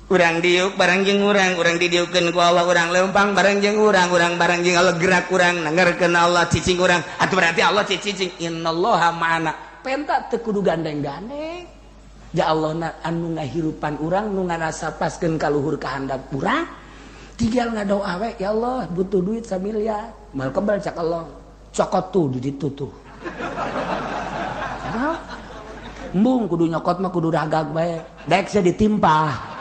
Urang diuk bareng jeung urang, urang didiukeun ku Allah, urang leumpang bareng jeung urang, urang bareng jeung Allah gerak urang, nanggerkeun Allah cicing urang. Atuh berarti Allah cicing innallaha ma'ana. Penta teu kudu gandeng-gandeng. Ja Allah na anu ngahirupan urang nu ngarasapaskeun ka luhur kahandap urang. Tinggal ngadoa we, ya Allah butuh duit samiliar. Mal kebal cak Allah. Cokot tuh di ditu tuh. Embung kudu nyokot mah kudu ragag bae. Daek sia ditimpah.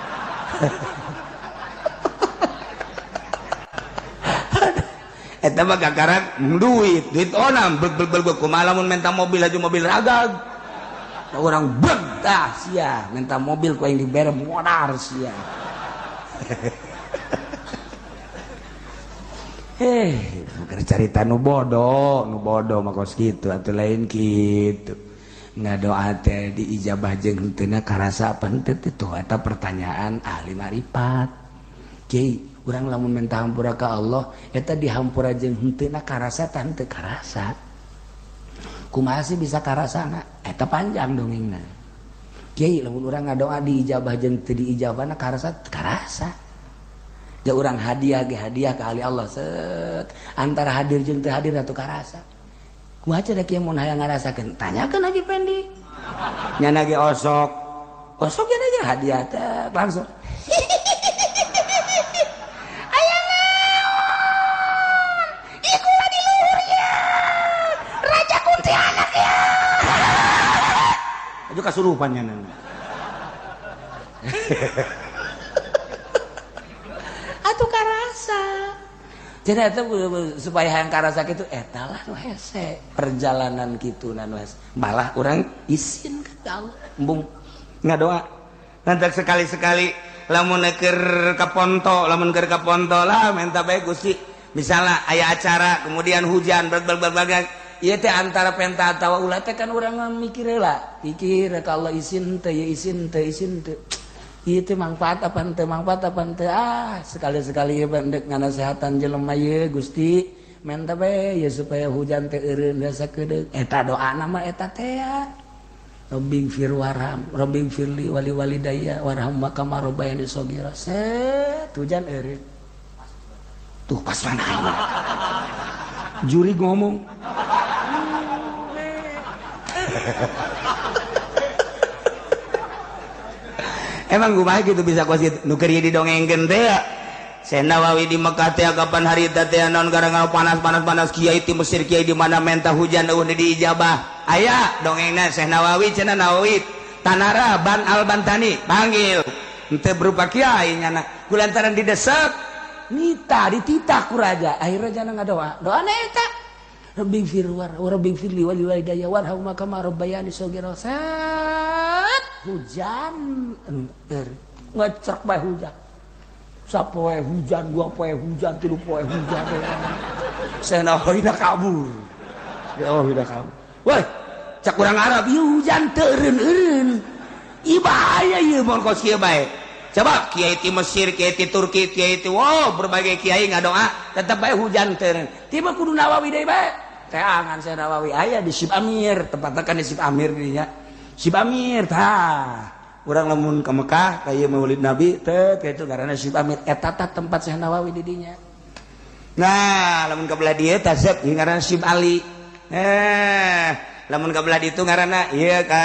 Eta mah gagaran duit, duit onam beg beg beg kumaha lamun menta mobil aja mobil ragag. Da urang beg tah sia menta mobil ku aing dibere modar sia. Keur carita nu bodoh mah kos kitu atuh lain kitu. Ngadoa teh diijabah jeung henteu karasa apa henteu teh tuh eta pertanyaan ahli marifat. Kiai, urang lamun minta hampura ka Allah eta dihampura jeung henteu karasa tah henteu karasa. Kumaha sih bisa karasana? Eta panjang dongengna. Kiai, lamun urang ngadoa diijabah jeung teu diijabahna karasa karasa. Ja urang hadiah ge hadiah ka ahli Allah set antara hadir jeung teu hadir atuh karasa. Kumaha da kieu mun hayang ngarasakeun? Tanyakeun Haji Pendi. Nyana ge osok. Osok nya ge hadiah teh langsung. Aya naon? Ieu kula di luhur ya. Raja kuntilanak ya. Aju kasurupan nyana. Atuh karasa. Jadi eta supaya hayang karasa kitu eta lah nu hese perjalanan kitu nu hese. Malah urang isin ka Allah. Embung ngadoa. Nanti sekali-sekali lamun keur ka ponto, lamun keur ka ponto lah menta bae Gusti. Misalnya aya acara kemudian hujan berbagai ieu teh antara penta atawa ulah teh kan urang mikir heula. Pikir ka Allah isin teh ya isin teh isin teh. Ieu teh mangfaat apa henteu mangfaat apa henteu ah sekali-sekali ieu endek nganasehatan jelema ieu Gusti menta bae ya supaya hujan teh eureun biasa kedeung eta doana mah eta teh ya Rabbing fir warham Rabbing firli wali walidayya warham kama rabbayani shaghira set hujan eureun tuh pas mana juri ngomong Emang kumaha gitu bisa kos kitu nu keur didongengkeun teh ya. Syekh Nawawi di Mekah teh kapan hari teh naon gara-gara panas-panas-panas kiai ti Mesir kiai di mana menta hujan eueuh diijabah. Aya dongengna Syekh Nawawi cenah Nawawi Tanara Ban Al Bantani panggil henteu berupa kiai nyana kulantaran didesek nita dititah ku raja akhirnya jana ngadoa doana eta Rabbi firwar wa rabbi firli wali walidayya warham kama rabbayani shaghira hujan ngecrek bae hujan sapoe hujan dua poe hujan tilu poe hujan Syekh Nawawi kabur ya Allah udah kabur woi cak urang Arab ieu hujan teu eureun-eureun ieu bahaya ieu mun kos kieu bae coba kiai ti Mesir kiai ti Turki kiai ti wow berbagai kiai ngadoa tetep bae hujan teu eureun tiba kudu Nawawi deui bae teangan Syekh Nawawi aya di Sib Amir tempatna kan di Sib Amir dinya Sib Amir tah urang lamun ka Mekah ka ieu Maulid Nabi teh kitu karena Sib Amir eta tah tempat Syekh Nawawi di dinya. Nah lamun ka belah dieu tah sep ngaranna Sib Ali lamun ka belah ditu ngaranna ieu ka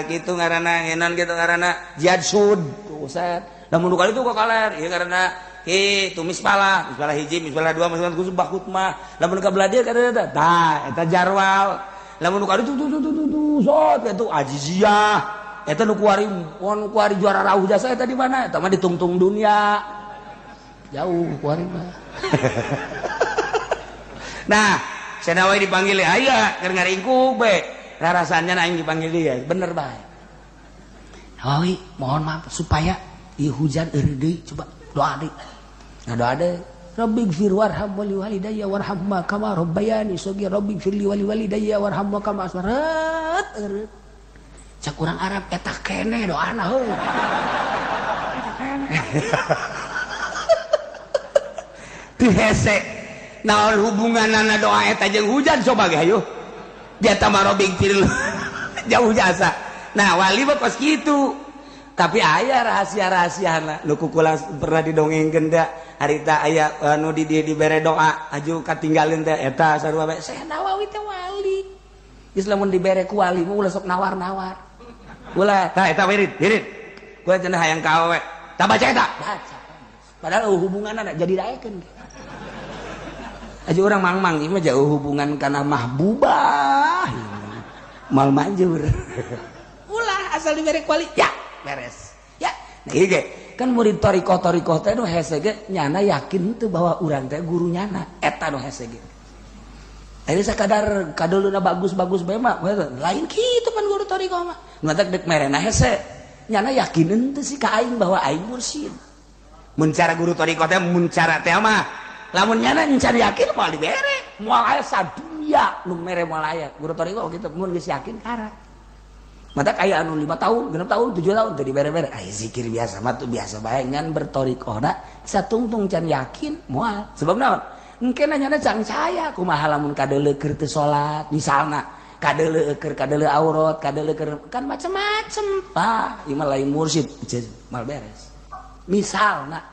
kitu ngaranna ngenan kitu ngaranna Jihad Sud tuh set lamun nu ka ditu ka kaler ieu ngaranna kitu mispalah mispalah hiji mispalah dua mispalah khusus bakutmah lamun ka belah dieu ka eta tah eta jarwal lamun nu ka ditu tuh tuh tuh sot eta Aziziyah eta nu kuari nu kuari juara rauh jasa eta di mana eta mah ditungtung dunia jauh kuari mah. Nah Syekh Nawawi dipanggil aya keur ngaringkuk bae rarasannya aing dipanggil dia bener bae Nawawi mohon maaf supaya ieu hujan eureun deui coba doa deui ngadoa deui Rabbighfir warham wali walidayya warhamma kama rabbayani shaghira rabbighfir li wali walidayya warhamma kama asmarat. Cak urang Arab eta keneh doana heuh. Eta keneh. Teu hese. Naon hubunganana doa eta jeung hujan coba ge hayu. Dia tambah rabbighfir jauh jasa. Nah, wali mah kos kitu. Tapi aya rahasia-rahasiana nu kukula pernah didongengkeun teh harita aya anu di dieu dibere doa aju katinggalin teh eta sarua bae. Syekh Nawawi teh wali. Geus lamun dibere ku wali mah ulah sok nawar-nawar. Ulah tah eta wirid, wirid. Gua cenah hayang ka awewe. Tah baca eta. Baca. Padahal hubunganna jadi daekeun. Aju urang mang-mang ieu mah jauh hubungan kana mahbubah. Mal manjur. Ulah asal dibere ku wali ya beres. Ya, nah ieu ge kan murid thariqah-thariqah teh nu hese ge nyana yakin teu bahwa urang teh guru nyana eta nu hese ge. Ari sakadar kaduluna bagus-bagus bae mah lain kitu pan guru thariqah mah. Nu matak deuk merena hese nyana yakin teu sih ka aing bahwa aing mursyid. Mun cara guru thariqah teh mun cara teh mah lamun nyana encan yakin moal dibere, moal aya sadunya nu mere moal aya. Guru thariqah kitu mun geus yakin karak. Mata kayak anu 5 tahun, 6 tahun, 7 tahun teu dibere-bere. Ai zikir biasa mah tuh biasa bae ngan berthariqahna satungtung can yakin moal. Sebab naon? Engke nanyana can saya kumaha lamun kadeuleu keur teu salat misalna, kadeuleu keur kadeuleu aurat, kadeuleu keur kan macem-macem. Pak, ieu mah lain mursyid, mal beres. Misalna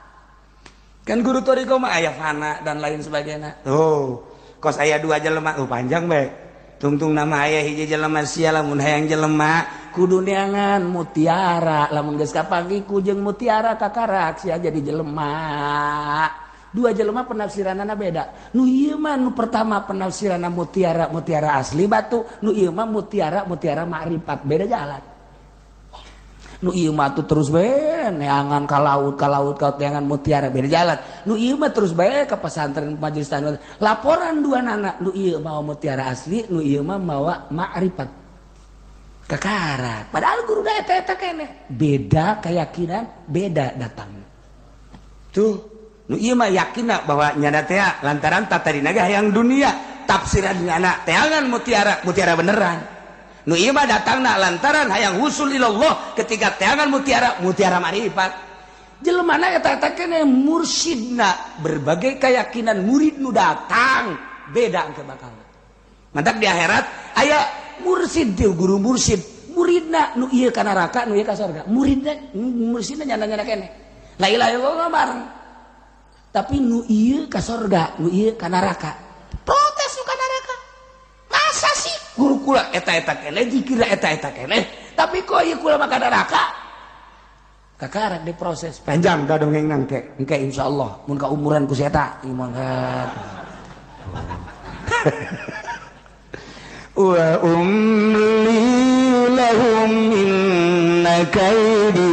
kan guru thariqah mah aya fana dan lain sebagainya. Tuh, kos aya 2 jelema, oh panjang bae. Tungtung nama aya hiji jelema sia lamun hayang jelema kudu neangan mutiara, lamun geus kapanggih ku jeung mutiara kakarak sia jadi jelema. 2 jelema penafsiranana beda. Nu ieu mah nu pertama penafsiranna mutiara mutiara asli batu, nu ieu mah mutiara mutiara makrifat, beda jalan. Nu ieu mah tuh terus bae neangan ka laut ka laut ka neangan mutiara beda jalan. Nu ieu mah terus bae ka pesantren majelis tanah. Laporan dua nana, nu ieu mawa mutiara asli, nu ieu mah mawa makrifat. Kakarak. Padahal guru da eta eta keneh. Beda keyakinan, beda datang. Tuh, nu ieu mah yakinna bahwa nyana teh lantaran tatadina ge hayang dunia, tafsiran nyana teangan mutiara, mutiara beneran. Nu ieu mah datangna lantaran hayang husul ilallah ketika teangan mutiara, mutiara marifat. Jelemana eta eta keneh mursyidna, berbagai keyakinan murid nu datang beda engke bakal. Mantak di akhirat aya mursyid teh guru mursyid, muridna nu ieu ka neraka, nu ieu ka surga. Muridna mursyidna nyana-nyana keneh. La ilaha illallah bareng. Tapi nu ieu ka surga, nu ieu ka neraka. Protes nu ka neraka. Masa sih guru kula eta-eta keneh, dikira eta-eta keneh, tapi kok ieu kula mah ka neraka? Kakarak diproses panjang da dongeng nangke. Engke insyaallah mun ka umuran ku si eta ieu mah. Wa umli lahum inna kaidi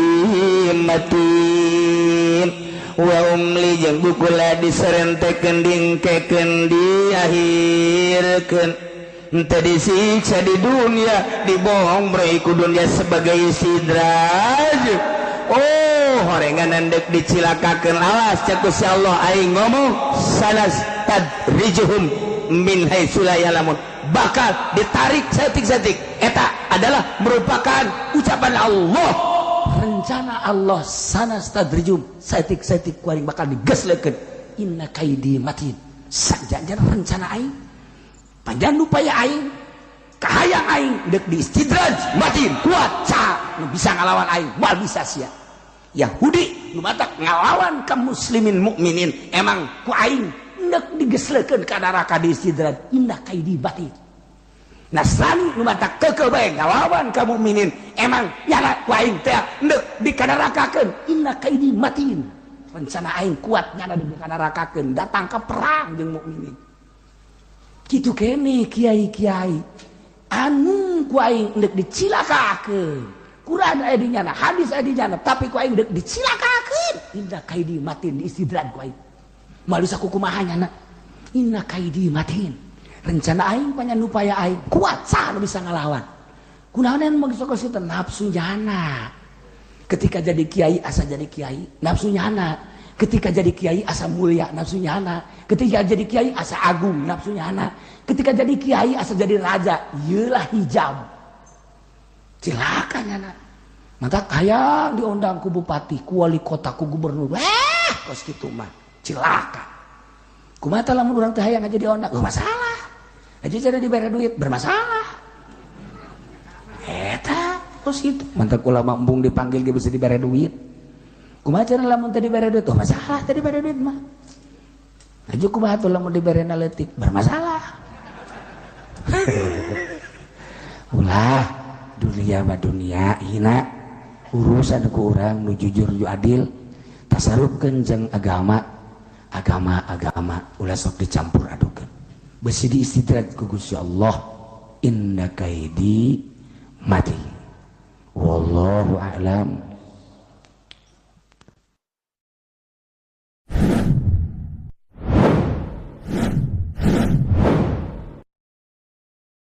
matin. Wa umli jeung bukula diserentekeun dingkekeun diakhirkeun. Henteu disiksa di dunia, dibohong bre ku dunia sebagai sidraj. Oh, horengan endek dicilakakeun awas cek Gusti Allah aing ngomong sanas tadrijuhum min haitsu la ya'lamun. Bakal ditarik setik-setik. Eta adalah merupakan ucapan Allah. Rencana Allah sanas tadrijum setik-setik ku aing bakal digeslekeun. Inna kaidi matin. Sajajan rencana aing. Panjang upaya aing, kahayang aing deuk diistidraj matin kuat ca nu bisa ngalawan aing moal bisa sia. Yahudi nu matak ngalawan ka muslimin mukminin emang ku aing deuk digeslekeun ka neraka diistidraj. Inna kaidi batin. Nasrani nu matak keukeuh bae ngalawan ka mukminin emang nyana ku aing teh deuk dikanarakakeun. Inna kaidi matin. Rencana aing kuat nyana dikanarakakeun datang ke perang jeung mukminin. Kitu kene kiai-kiai anu ku aing deuk dicilakakeun. Quran aya di nyana, hadis aya di nyana, tapi ku aing deuk dicilakakeun. Inna kaidi matin diistidraj ku aing. Moal bisa kukumaha nyana. Inna kaidi matin. Rencana aing panyanupaya aing kuat saha nu bisa ngalawan. Kunaon mah geus sok nafsu nyana. Ketika jadi kiai asa jadi kiai, nafsu nyana. Ketika jadi kiai asa mulia nafsunya anak, ketika jadi kiai asa agung nafsunya anak, ketika jadi kiai asa jadi raja, iyalah hijab. Silakan anak. Maka kaya diundang ku bupati, ku wali kota, ku gubernur. Wah, kos kitu mah cilaka. Kumaha lamun urang teh hayang aja diundang, oh, masalah. Aja cara dibayar duit bermasalah. Eta kos kitu. Mantap ulama embung dipanggil ge bisa dibayar duit. Kumaha cara lamun teu dibere duit? Oh, masalah teu dibere duit mah. Aju kumaha tuh lamun dibere leutik? Bermasalah. Ulah dunia mah dunia hina urusan ku urang nu jujur nu adil tasarufkeun jeung agama agama agama ulah sok dicampur adukeun. Besi diistidraj ku Gusti Allah inna kaidi mati. Wallahu a'lam.